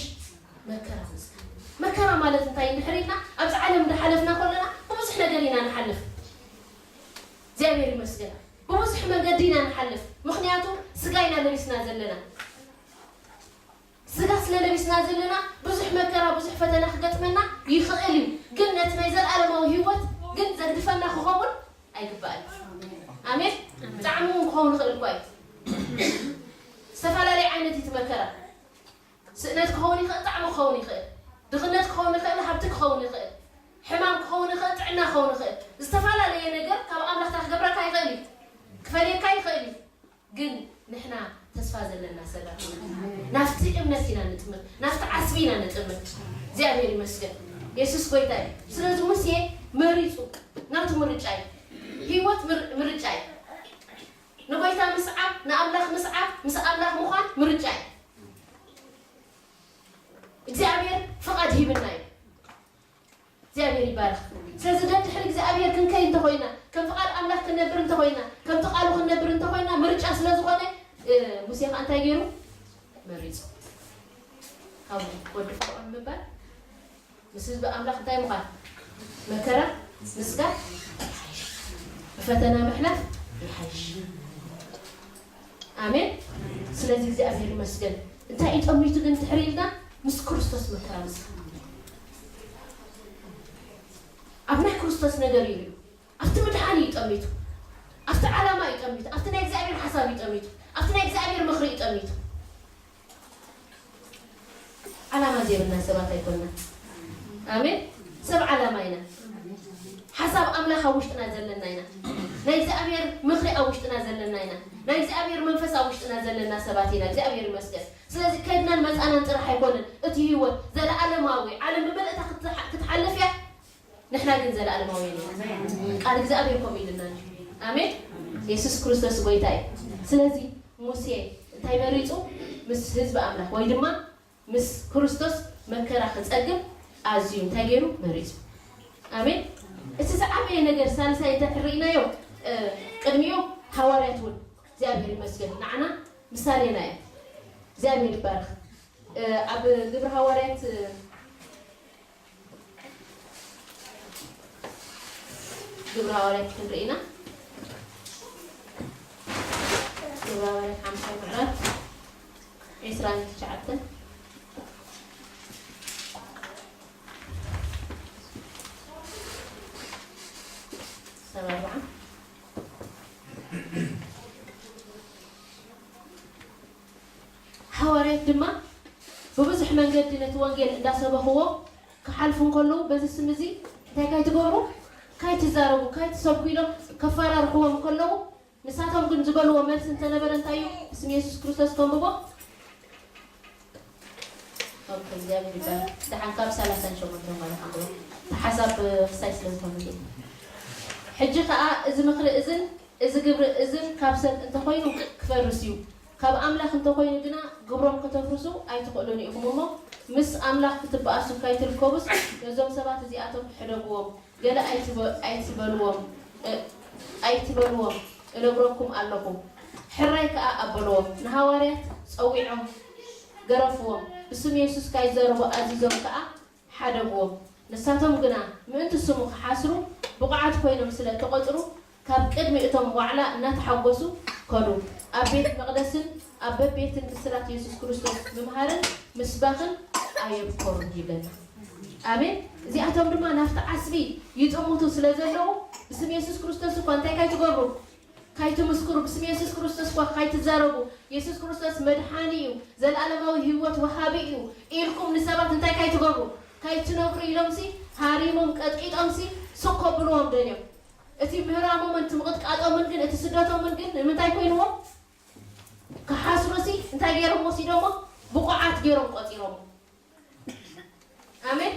መከራ ምስጋር። መከራ ማለት እንታይ እንድሕር ኢልና፣ ኣብዚ ዓለም እንዳሓለፍና ከለና ብብዙሕ ነገር ኢና ንሓልፍ። እግዚኣብሔር ይመስገን። ብብዙሕ መንገዲ ኢና ንሓልፍ። ምኽንያቱ ስጋ ኢና ለቢስና ዘለና። ስጋ ስለ ለቢስና ዘለና ብዙሕ መከራ፣ ብዙሕ ፈተና ክገጥመና ይኽእል እዩ። ግን ነቲ ናይ ዘለኣለማዊ ህይወት ግን ዘግድፈና ክኸውን ኣይግባእን። ኣሜን። ብጣዕሚ እውን ክኸውን ይኽእል እኳ እዩ። ዝተፈላለየ ዓይነት እዩ እቲ መከራ። ስእነት ክኸውን ይኽእል፣ ጣዕሚ ክኸውን ይኽእል፣ ድኽነት ክኸውን ይኽእል፣ ሃብቲ ክኸውን ይኽእል፣ ሕማም ክኸውን ይኽእል፣ ጥዕና ክኸውን ይኽእል። ዝተፈላለየ ነገር ካብ ኣምላኽ እንታይ ክገብረካ ይኽእል እዩ? ክፈልየካ ይኽእል እዩ። ግን ንሕና ተስፋ ዘለና ሰባት ኢና። ናብቲ እምነት ኢና ንጥምት፣ ናብቲ ዓስቢ ኢና ንጥምት። እግዚኣብሔር ይመስገን። የሱስ ጎይታ እዩ። ስለዚ ሙሴ መሪጹ፣ ናቱ ምርጫ እዩ። ህይወት ምር-፣ ምርጫ እዩ። ንጎይታ ምስዓብ፣ ንኣምላኽ ምስዓብ፣ ምስ ኣምላኽ ምዃን ምርጫ እዩ። እግዚኣብሔር ፍቓድ ሂብና እዩ። እግዚኣብሔር ይባረኽ። ስለዚ ደድሕሪ እግዚኣብሔር ክንከይድ እንተኾይና፣ ከም ፍቓድ ኣምላኽ ክንነብር እንተኾይና፣ ከምቲ ቃሉ ክንነብር እንተኾይና፣ ምርጫ ስለ ዝኾነ፣ እ፣ ሙሴ ኸኣ እንታይ ገይሩ? መሪጹ። ካብ ወዲ ፈርዖን ምባል፣ ምስ ህዝቢ ኣምላኽ እንታይ ምዃን? መከራ ምስጋር ይሓይሽ። ብፈተና ምሕላፍ ይሓይሽ። ኣሜን። ስለዚ እግዚኣብሔር ይመስገን። እንታይ እዩ ጠሚቱ ግን ትሕር ኢልና? ምስ ክርስቶስ መከራ ምስጋር። ኣብ ናይ ክርስቶስ ነገር እዩ። ኣብቲ ምድሓን እዩ ጠሚቱ። ኣብቲ ዓላማ እዩ ጠሚቱ። ኣብቲ ናይ እግዚኣብሔር ሓሳብ እዩ ጠሚቱ። ኣብቲ ናይ እግዚኣብሔር ምኽሪ እዩ ጠሚቱ። ዓላማ ዘይብልና ሰባት ኣይኮንና። ኣሜን። ሰብ ዓላማ ኢና። ሓሳብ ኣምላኽ ኣብ ውሽጥና ዘለና ኢና። ናይ እግዚኣብሔር ምኽሪ ኣብ ውሽጥና ዘለና ኢና። ናይ እግዚኣብሔር መንፈስ ኣብ ውሽጥና ዘለና ሰባት ኢና። እግዚኣብሔር ይመስገን። ስለዚ ከድናን መጻናን ጥራሕ ኣይኮነን። እቲ ህይወት ዘለኣለማዊ፣ ዓለም ብመልእታ ክትሓ-፣ ክትሓልፍ እያ። ንሕና ግን ዘለኣለማውያን ኢና። ቃል እግዚኣብሔር ከምኡ ኢሉና እዩ። ኣሜን። የሱስ ክርስቶስ ጎይታ እዩ። ስለዚ ሙሴ እንታይ መሪጹ? ምስ ህዝቢ ኣምላኽ ወይ ድማ ምስ ክርስቶስ መከራ ክጸግብ ኣዝዩ እንታይ ገይሩ? መሪጹ። ኣሜን። እቲ ዝዓበየ ነገር ሳልሳይ እንታይ ርኢናዮ? እ፣ ቅድሚኡ ሃዋርያት እውን እግዚኣብሔር ይመስገን ንዓና ምሳሌና እዮም። እግዚኣብሔር ይባረኽ። እ፣ ኣብ ግብሪ ሃዋርያት፣ እ፣ ግብሪ ሃዋርያት ክንርኢ ኢና። ግብሪ ሃዋርያት ሓምሳይ ምዕራፍ ዒስራን ትሽዓተን፣ ሰባ ኣርባዓ። ሃዋርያት ድማ ብብዙሕ መንገዲ ነቲ ወንጌል እንዳሰበኽዎ ክሓልፉ እንከለዉ፣ በዚ ስም እዚ እንታይ ካይትገብሩ፣ ካይትዛረቡ፣ ካይትሰብኩ ኢሎም ከፈራርሕዎም እንከለዉ፣ ንሳቶም ግን ዝበልዎ መልሲ እንተነበረ እንታይ እዩ? ብስም የሱስ ክርስቶስ ከንብቦ። ኦኬ፣ እግዚኣብሔር ይባረክ። ደሓን ካብ ሰላሳን ሸሞንተን ማለት ኣንብቦ። እቲ ሓሳብ ክሳይ ስለ ዝኾነ እዩ። ሕጂ ኸኣ እዚ ምኽሪ እዝን እዚ ግብሪ እዝን ካብ ሰብ እንተኾይኑ ክፈርስ እዩ። ካብ ኣምላኽ እንተኾይኑ ግና ግብሮም ከተፍርሱ ኣይትኽእሉን ኢኹም እሞ፣ ምስ ኣምላኽ ክትበኣሱ ካይትርከቡስ ነዞም ሰባት እዚኣቶም ሕደግዎም። ገለ ኣይትበ-፣ ኣይትበልዎም፣ እ፣ ኣይትበልዎም፣ እነግረኩም ኣለኹ። ሕራይ ከኣ ኣበልዎም። ንሃዋርያት ጸዊዖም ገረፍዎም። ብስም የሱስ ካይዛረቡ ኣዚዞም ከኣ ሓደግዎም። ንሳቶም ግና ምእንቲ ስሙ ክሓስሩ ብቑዓት ኮይኖም ስለ እተቖጽሩ፣ ካብ ቅድሚ እቶም ዋዕላ እናተሓጎሱ ከዱ። ኣብ ቤት መቕደስን ኣብ በቤትን ብስራት የሱስ ክርስቶስ ምምሃርን ምስባኽን ኣየብኮሩን ይብለና። ኣሜን። እዚኣቶም ድማ ናብቲ ዓስቢ ይጥምቱ ስለ ዘለዉ፣ ብስም የሱስ ክርስቶስ እኳ እንታይ ካይትገብሩ? ካይትምስክሩ፣ ብስም የሱስ ክርስቶስ እኳ ካይትዛረቡ፣ የሱስ ክርስቶስ መድሓኒ እዩ፣ ዘለኣለማዊ ህይወት ወሃቢ እዩ ኢልኩም ንሰባት እንታይ ካይትገብሩ? ካይትነግሩ ኢሎምሲ፣ ሃሪሞም፣ ቀጥቂጦምሲ፣ ስቕ ከብልዎም ደልዮም። እቲ ምህራሞምን እቲ ምቕጥቃጦምን ግን፣ እቲ ስደቶምን ግን ንምንታይ ኮይንዎም? ክሓስሩሲ እንታይ ገይሮም ወሲዶሞ? ብቑዓት ገይሮም ቆጺሮሞ። ኣሜን።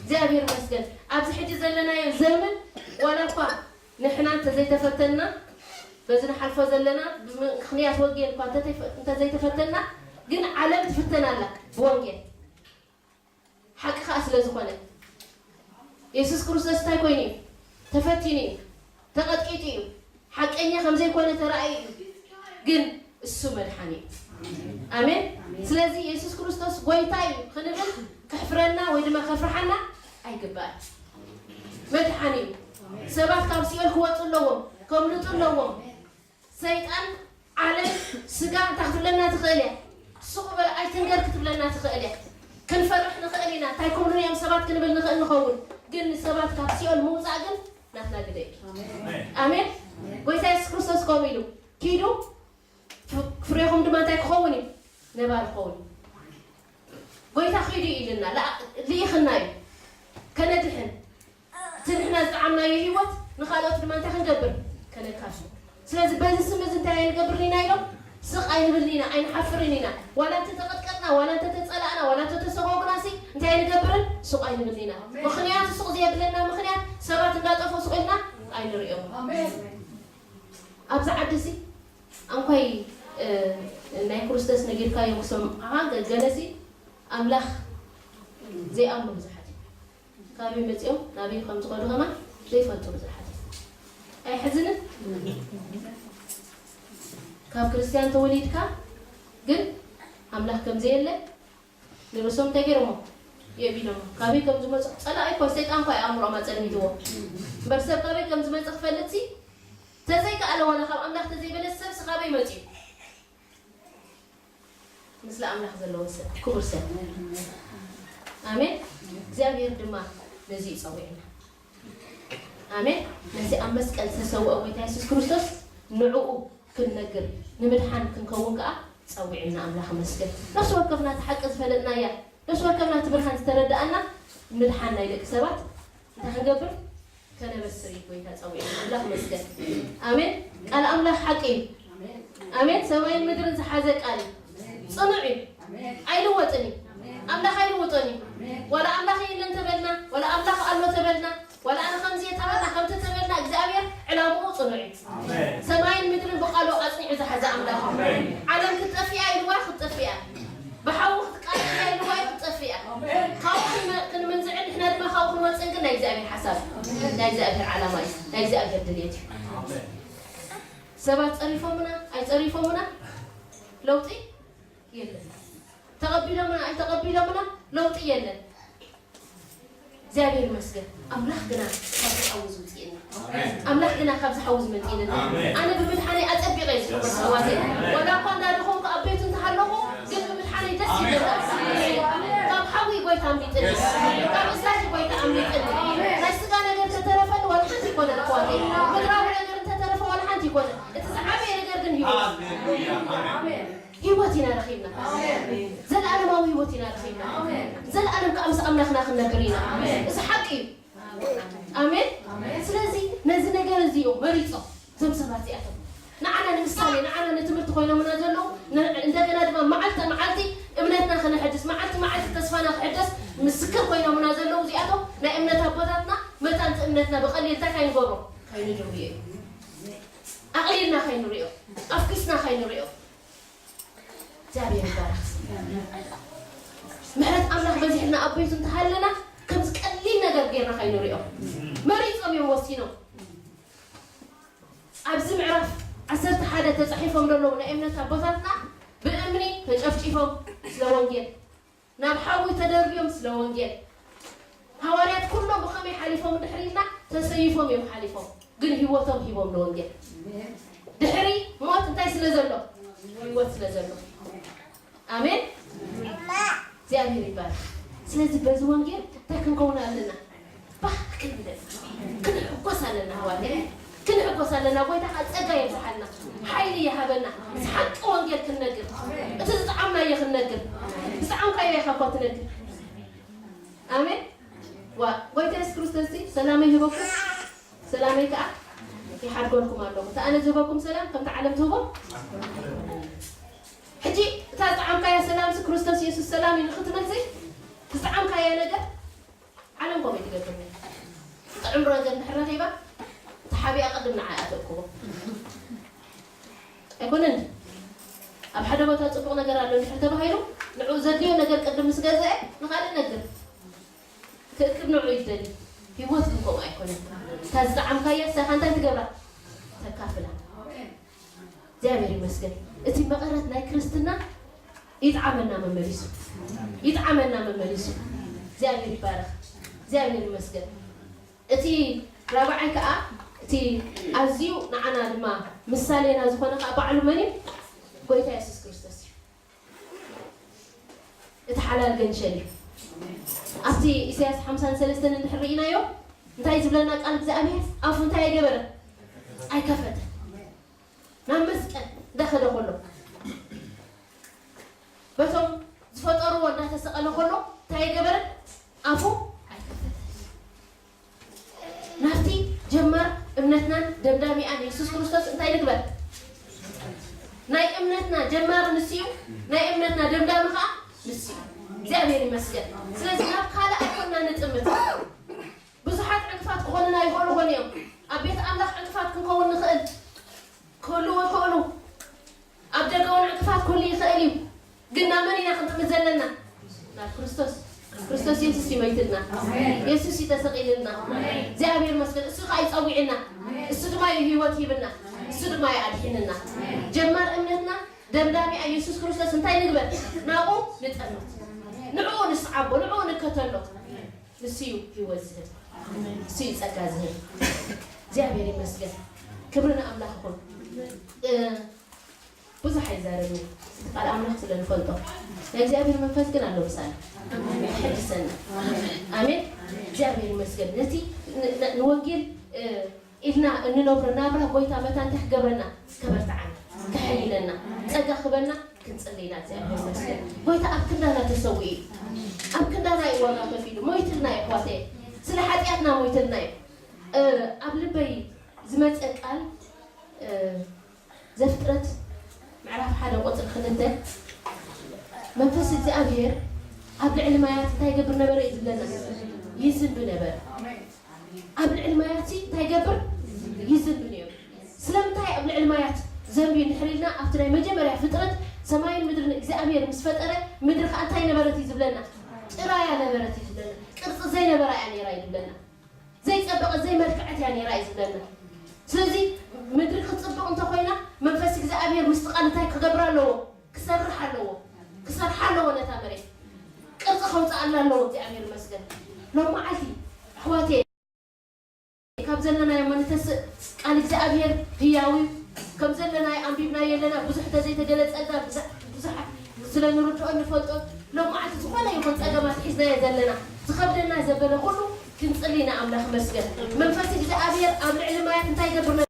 እግዚኣብሔር ይመስገን። ኣብዚ ሕጂ ዘለናዮ ዘመን ዋላ እኳ ንሕና እንተዘይተፈተንና፣ በዚ ንሓልፎ ዘለና ብምኽንያት ወንጌል እኳ እንተተይፈ-፣ እንተዘይተፈተንና፣ ግን ዓለም ትፍተን ኣላ ብወንጌል። ሓቂ ኸኣ ስለ ዝኾነ፣ የሱስ ክርስቶስ እንታይ ኮይኑ እዩ? ተፈቲኑ እዩ፣ ተቐጥቂጡ እዩ፣ ሓቀኛ ከም ዘይኮነ ተራእዩ እዩ። ግን እሱ መድሓኒ እዩ። ኣሜን። ስለዚ የሱስ ክርስቶስ ጎይታ እዩ ክንብል ከሕፍረና ወይ ድማ ከፍርሓና ኣይግባእን። መድሓኒ እዩ። ሰባት ካብ ሲኦል ክወፁ ኣለዎም፣ ከምልጡ ኣለዎም። ሰይጣን፣ ዓለም፣ ስጋ እንታይ ክትብለና ትኽእል እያ? ስቕ በል ኣይትንገር ክትብለና ትኽእል እያ። ክንፈርሕ ንኽእል ኢና። እንታይ ክብሉን እዮም ሰባት ክንብል ንኽእል ንኸውን። ግን ንሰባት ካብ ሲኦል ምውፃእ ግን ናትና ግደ እዩ። ኣሜን። ኣሜን። ጎይታ የሱስ ክርስቶስ ከምኡ ኢሉ፣ "ኪዱ፣ ፍ-፣ ፍሬኹም ድማ እንታይ ክኸውን እዩ? ነባሪ ክኸውን እዩ." ጎይታ ኪዱ ኢልና፣ ላ-፣ ልኢኽና እዩ። ከነድሕን፣ እቲ ንሕና ዝጠዓምናዮ ህይወት ንኻልኦት ድማ እንታይ ክንገብር? ከነካፍል። ስለዚ በዚ ስም እዚ እንታይ ኣይንገብር ኢና ኢሎም? ኣይንብልን ኢና፣ ኣይንሓፍርን ኢና። ዋላ እንተተቐጥቀጥና፣ ዋላ እንተተጸላእና፣ ዋላ እንተተሰጎግናሲ እንታይ ኣይንገብርን? ሱቕ ኣይንብልን ኢና። ምኽንያቱ ሱቕ ዘየብለና ምኽንያት ሰባት እንዳጠፍኡ ሱቕ ኢልና ኣይንርእዮም። ኣብዚ ዓዲ እዚ ኣንኳይ፣ እ፣ ናይ ክርስቶስ ነጊርካዮም ክሰምዑኻ ገለሲ ኣምላኽ ዘይኣምኑ ብዙሓት እዮም። ካበይ መጺኦም ናበይ ከም ዝኸዱ ከማን ዘይፈልጡ ብዙሓት እዮም። ኣይሕዝንን? ካብ ክርስትያን ተወሊድካ ግን ኣምላኽ ከም ዘየለ ንርእሶም እንታይ ገይሮሞ? የቢሎሞ። ካበይ ከም ዝመጹ ጸላኢ እኮ ሰይጣን እኮ ኣእምሮኦም ኣጸልሚትዎ። እምበር ሰብ ካበይ ከም ዝመጸ ክፈልጥሲ ተዘይከኣለ ዋላ ካብ ኣምላኽ ተዘይበለ ሰብሲ ካበይ መጺኡ? ምስለ ኣምላኽ ዘለዎ ሰብ፣ ክቡር ሰብ። ኣሜን። እግዚኣብሔር ድማ ነዚ እዩ ጸዊዕና። ኣሜን። ነዚ ኣብ መስቀል ዝተሰውአ ጎይታ የሱስ ክርስቶስ ንዕኡ ክንነግር፣ ንምድሓን ክንከውን ከኣ ጸዊዕና ኣምላኽ ይመስገን። ነፍሲ ወከፍና እቲ ሓቂ ዝፈለጥናያ፣ ነፍሲ ወከፍና እቲ ብርሃን ዝተረድኣና፣ ንምድሓን ናይ ደቂ ሰባት እንታይ ክንገብር? ከነበስር እዩ ጎይታ ጸዊዑ። ኣምላኽ ይመስገን። ኣሜን። ቃል ኣምላኽ ሓቂ እዩ። ኣሜን። ሰማይን ምድርን ዝሓዘ ቃል እዩ። ጽኑዕ እዩ። ኣይልወጥን እዩ። ኣምላኽ ኣይልውጦን እዩ። ዋላ ኣምላኽ የለን ተበልና፣ ዋላ ኣምላኽ ኣሎ ተበልና፣ ዋላ ኣነ ከምዚ እየ ተበልና፣ ከምቲ ተበልና፣ እግዚኣብሔር ዕላምኡ ጽኑዕ እዩ። ሰማይን ምድርን ብቃሉ ኣጽኒዑ ዝሓዘ ኣምላኽ እዩ። ዓለም ክትጠፍእ እያ ኢልዋ ክትጠፍእ እያ። ብሓዊ ክትቃጸል እያ ኢልዋ ክትጠፍእ እያ። ካብኡ ክንመ-፣ ክንምንዝዕን ንሕና ድማ ካብኡ ክንወጽእን ግን ናይ እግዚኣብሔር ሓሳብ፣ ናይ እግዚኣብሔር ዓላማ እዩ። ናይ እግዚኣብሔር ድልየት እዩ። ሰባት ጸሪፎምና ኣይጸሪፎምና ለውጢ የለን። ተቐቢሎምና ኣይተቐቢሎምና ለውጢ የለን። እግዚኣብሔር ይመስገን። ኣምላኽ ግና ካብዚ ሓዊ ዝውፅእና። ኣምላኽ ግና ካብዚ ሓዊ ዝመንጢልና። ኣነ ብምድሓነይ ኣጸቢቐ እየ ዝሕጎስ ኣሕዋተይ። ዋላ እኳ እንዳደኸምኩ ኣብ ቤቱ እንተሃለኹ ግን ብምድሓነይ ደስ ይብለኒ። ካብ ሓዊ ጎይታ ኣምሊጥኒ። ካብ እሳት ጎይታ ኣምሊጥኒ። ናይ ስጋ ነገር ተተረፈኒ ዋላ ሓንቲ ይኮነ ኣሕዋተይ። ምድራዊ ነገር እንተተረፈ ዋላ ሓንቲ ይኮነ። እቲ ዝዓበየ ነገር ግን ህይወት። ህይወት ኢና ረኺብና። ኣሜን። ዘላለማዊ ህይወት ኢና ረኺብና። ኣሜን። ዘላለም ከኣ ምስ ኣምላኽና ክንነብር ኢና። ኣሜን። እዚ ሓቂ እዩ። ኣሜን። ኣሜን። ስለዚ ነዚ ነገር እዚ እዮም መሪጾም እዞም ሰባት እዚኣቶም። ንዓና ንምሳሌ፣ ንዓና ንትምህርቲ ኮይኖምና ዘለዉ፣ ን-፣ እንደገና ድማ መዓልቲ መዓልቲ እምነትና ክነሕድስ፣ መዓልቲ መዓልቲ ተስፋና ክሕደስ ምስክር ኮይኖምና ዘለዉ እዚኣቶም ናይ እምነት ኣቦታትና መታን እቲ እምነትና ብቐሊል እንታይ ካይንገብሮ? ካይንድርብዮ እዩ። ኣቕሊልና ካይንሪኦ፣ ኣፍኪስና ካይንሪኦ። እግዚኣብሔር ይባረክ። ምሕረት ኣምላኽ በዚሕልና ኣብ ቤቱ እንተሃለና ከምዚ ቀሊል ነገር ጌርና ካይንሪኦ። መሪጾም እዮም ወሲኖም። ኣብዚ ምዕራፍ ዓሰርተ ሓደ ተጻሒፎም ዘለዉ ናይ እምነት ኣቦታትና ብእምኒ ተጨፍጪፎም ስለ ወንጌል፣ ናብ ሓዊ ተደርብዮም ስለ ወንጌል። ሃዋርያት ኩሎም ብኸመይ ሓሊፎም እንድሕር ኢልና ተሰይፎም እዮም ሓሊፎም፣ ግን ህይወቶም ሂቦም ንወንጌል። ድሕሪ ሞት እንታይ ስለ ዘሎ? ህይወት ስለ ዘሎ። ኣሜን። እግዚኣብሔር ይባረክ። ስለዚ በዚ ወንጌል እንታይ ክንከውን ኣለና? ባህ ክንብል፣ ክንሕጎስ ኣለና ኣሕዋተይ። ክንሕጎስ ኣለና። ጎይታ ከዓ ጸጋ የብዝሓልና፣ ሓይሊ ይሃበና። ምስ ሓቂ ወንጌል ክንነግር፣ እቲ ዝጠዓምናዮ ክንነግር። ዝጠዓምካዮ ኢኻ እኳ ትነግር። ኣሜን። ዋ፣ ጎይታ የሱስ ክርስቶስ ሰላመይ ይህበኩም፣ ሰላመይ ከዓ ይሓድጎልኩም ኣለኹ። እቲ ኣነ ዝህበኩም ሰላም ከምቲ ዓለም ትህቦ። ሕጂ እታ ዝጠዓምካያ ሰላምሲ ክርስቶስ የሱስ ሰላም እዩ ንክትብል ዝጠዓምካያ ነገር ዓለም ከምኡ ትገብር። ጥዑም ነገር እንድሕር ረኺባ፣ ተሓቢኣ ቅድም ንዓኣ ተእክቦ። ኣይኮነን? ኣብ ሓደ ቦታ ጽቡቕ ነገር ኣሎ እንድሕር ተባሂሉ፣ ንዕኡ ዘድልዮ ነገር ቅድም ምስ ገዝአ፣ ንኻልእ ነገር ክእክብ ንዕኡ ይደሊ። ህይወት ግን ከምኡ ኣይኮነን። እታ ዝጠዓምካያ ንሳኻ እንታይ ትገብራ? ተካፍላ። እግዚኣብሔር ይመስገን። እቲ መቐረት ናይ ክርስትና ይጥዓመና መመሊሱ፣ ይጥዓመና መመሊሱ። እግዚኣብሔር ይባረኽ፣ እግዚኣብሔር ይመስገን። እቲ ራብዓይ ከዓ እቲ ኣዝዩ ንዓና ድማ ምሳሌና ዝኾነ ከዓ ባዕሉ መን እዩ? ጎይታ የሱስ ክርስቶስ እዩ። እቲ ሓላል ገንሸል እዩ። ኣብቲ ኢሳያስ ሓምሳን ሰለስተን እንድሕር ርኢናዮ እንታይ ዝብለና ቃል እግዚኣብሔር? ኣፉ እንታይ ኣይገበረን? ኣይከፈተን። ናብ መስቀል እንዳኸደ ከሎ፣ በቶም ዝፈጠርዎ እንዳተሰቐለ ከሎ እንታይ ኣይገበረን? ኣፉ ኣይከፈተን። ናብቲ ጀማር እምነትናን ደምዳሚኣን የሱስ ክርስቶስ እንታይ ንግበር? ናይ እምነት እምነትና ጀማሪ ንሱ እዩ፣ ናይ እምነትና ደምዳሚ ከዓ ንሱ እዩ። እግዚኣብሔር ይመስገን። ስለዚ ናብ ካልእ ኣይኮንና ንጥምት። ብዙሓት ዕንቅፋት ክኾኑና ይኽእሉ ኾን እዮም። ኣብ ቤት ኣምላኽ ዕንቅፋት ክንከውን ንኽእል፣ ክህልዉ ይኽእሉ። ኣብ ደገ እውን ዕንቅፋት ክህሉ ይኽእል እዩ። ግን ናብ መን ኢና ክንጥምት ዘለና? ናብ ክርስቶስ። ክርስቶስ የሱስ እዩ መይትልና። የሱስ እዩ ተሰቒልልና። እግዚኣብሔር ይመስገን። እሱ ከዓ ይጸዊዕና። እሱ ድማ እዩ ህይወት ሂብና። እሱ ድማ እዩ ኣድሒንና። ጀማር እምነትና ደምዳሚኣ የሱስ ክርስቶስ እንታይ ንግበር? ናብኡ ንጠምት። ንዕኡ ንስዓቦ፣ ንዕኡ ንከተሎ። ንሱ እዩ ህይወት ዝህብ። ንሱ እዩ ጸጋ ዝህብ። እግዚኣብሔር ይመስገን። ክብሪ ንኣምላኽ ይኹን። እ፣ ብዙሕ ኣይዛረብን። ቃል ኣምላኽ ስለ ንፈልጦ። ናይ እግዚኣብሔር መንፈስ ግን ኣሎ ምሳና። ይሕድሰና። ኣሜን። እግዚኣብሔር ይመስገን። ነቲ ን-፣ ን-፣ ንወንጌል፣ እ፣ ኢልና እንነብሮ ናብራ ጎይታ መታን እንታይ ክገብረና? ከበርትዓና፣ ከሐይለና፣ ጸጋ ክበና ክንጽልይ ኢና። እግዚኣብሔር ይመስገን። ጎይታ ኣብ ክንዳና ተሰዊኡ እዩ። ኣብ ክንዳና እዩ ዋጋ ከፊሉ። ሞይትልና እዩ ኣሕዋተይ። ስለ ሓጢኣትና ሞይትልና እዩ። እ፣ ኣብ ልበይ ዝመጸ ቃል፣ እ፣ ዘፍጥረት ምዕራፍ ሓደ ቁጽሪ ክልተ፣ መንፈስ እግዚኣብሔር ኣብ ልዕሊ ማያት እንታይ ይገብር ነበረ እዩ ዝብለና? ይዝንቢ ነበረ። ኣብ ልዕሊ ማያት እንታይ ይገብር? ይዝንቢ ነይሩ። ስለምንታይ ኣብ ልዕሊ ማያት ዘንብዩ እንድሕር ኢልና ኣብቲ ናይ መጀመርያ ፍጥረት ሰማይን ምድርን እግዚኣብሔር ምስ ፈጠረ ምድሪ ከዓ እንታይ ነበረት እዩ ዝብለና? ጥራያ ነበረት እዩ ዝብለና። ቅርጺ ዘይነበራ እያ ነይራ እዩ ዝብለና። ዘይጸበቐት ዘይመልክዐት እያ ነይራ እዩ ዝብለና። ስለዚ ምድሪ ክትጽብቕ እንተኾይና መንፈስ እግዚኣብሔር ምስቲ ቃል እንታይ ክገብር ኣለዎ? ክሰርሕ ኣለዎ። ክሰርሕ ኣለዎ ነታ መሬት። ቅርጺ ከውፅኣላ ኣለዎ። እግዚኣብሔር ይመስገን። ሎም መዓልቲ ኣሕዋተይ ካብ ዘለናዮ መንፈስ ቃል እግዚኣብሔር ህያው እዩ። ከም ዘለናዮ ኣንቢብናዮ ኣለና። ብዙሕ ተዘይተገለጸልና ብዙሕ ብዙሕ ስለ ንርድኦ ንፈልጦ ሎም መዓልቲ ዝኾነ ይኹን ጸገማት ሒዝናዮ ዘለና ዝኸብደና ዘበለ ኩሉ ክንጽሊ ንኣምላኽ መስገን። መንፈስ እግዚኣብሔር ኣብ ልዕሊ ማያት እንታይ ይገብር?